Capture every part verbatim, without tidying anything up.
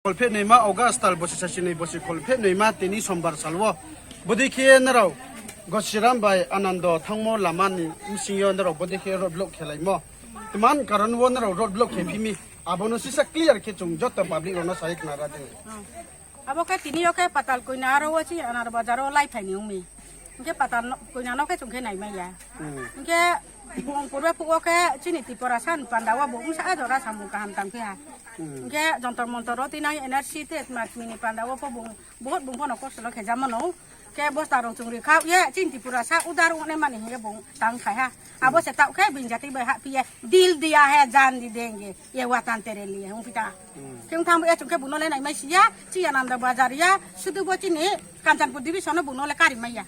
Kholpheh noima August tal bosi sasi noi bosi kholpheh noima tini Sombar sal wo. Bodei khe nrao Gosiram bai Anando thanngmo lama ni bsing yo nrao bodei khe road block khelaimo. Tma ni karon wo nrao road block khe phi mi? Abo no sisa clear khe chung joto public rao no sa ye khnara di. Abo khe tini yo khe Patalkoina aro wo chini Anar Bazar wo laiphai ni ong mi. Hing khe Patalkoina no khe chung khe naimai ya. Hing khe bung purbe phuh wo khe chini Tiprasa ni panda wo bung bsa jora samung kaham tang phi ha. Hing khe Jantar Mantar wo tinang N R C te tma tmi ni panda wo pho bung, bohot bung pho no kosto lo khe jamo no. Khe bosta rao chung ri khaoh ye chini Tiprasa udar ong nai mani hing ye bung tang khai ha. Abo se taoh khe bini jati bai hahphi ye, "Dil diya hai, jaan denge, ye watan tere liye," ong phi ta. Khe ong thanng bo ye chung khe bung no le naimai si ya, chini Anando Bazar ya, sudu bo chini Kanchanpur division no bung no le kari mai ya.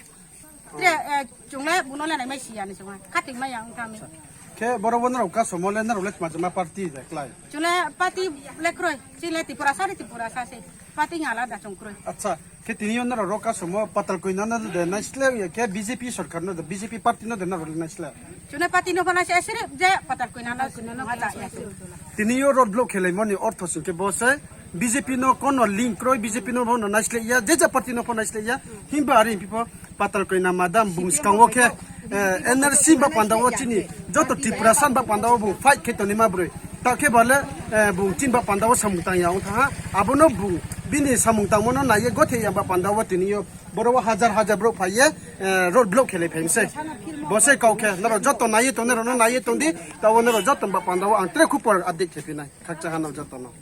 Tre, chung le bung no le naimai si ya ni chung ha, khathoi mai ya ong thanng mi. Khe boro wo nrao kasomo le nrao le tma jama party de klái? Chung le party le kroi, chini le Tiprasa ni Tiprasa se. Party alada chung kroi. Acha, khe tini yo nrao ro kasomo Patalkoina no de naisleh ya khe B J P sorkar no de, B J P party no de nrao le naisleh? Chung le party no pho naisleh, sirip je Patalkoina no ma ja ya. Tini yo road block khelaimo ni ortho sing khe bo se B J P no kono link kroi, B J P no pho no naisleh ya, je ja party no pho naisleh ya, himba are phi pho Patalkoina madam bung skang wo khe, N R C ba panda wo chini joto Tiprasa ba panda wo bung fight khe tongnaima broi. Taoh khe ba le, bung chini ba panda wo samung tang ya ong thanng ha. Abo no bung bini samung tangmo no nai ye gothe ya ba panda wo tini yo boro wo hajar hajar brouh phai ye road block khelai phai mi sei. Bo se kau khe, nrao joto nai ye tongnai rao no nai ye tong di, taoh wo nrao joto ba panda wo ang tre khupor update khe phi nai. Khakchang ha nrao joto no.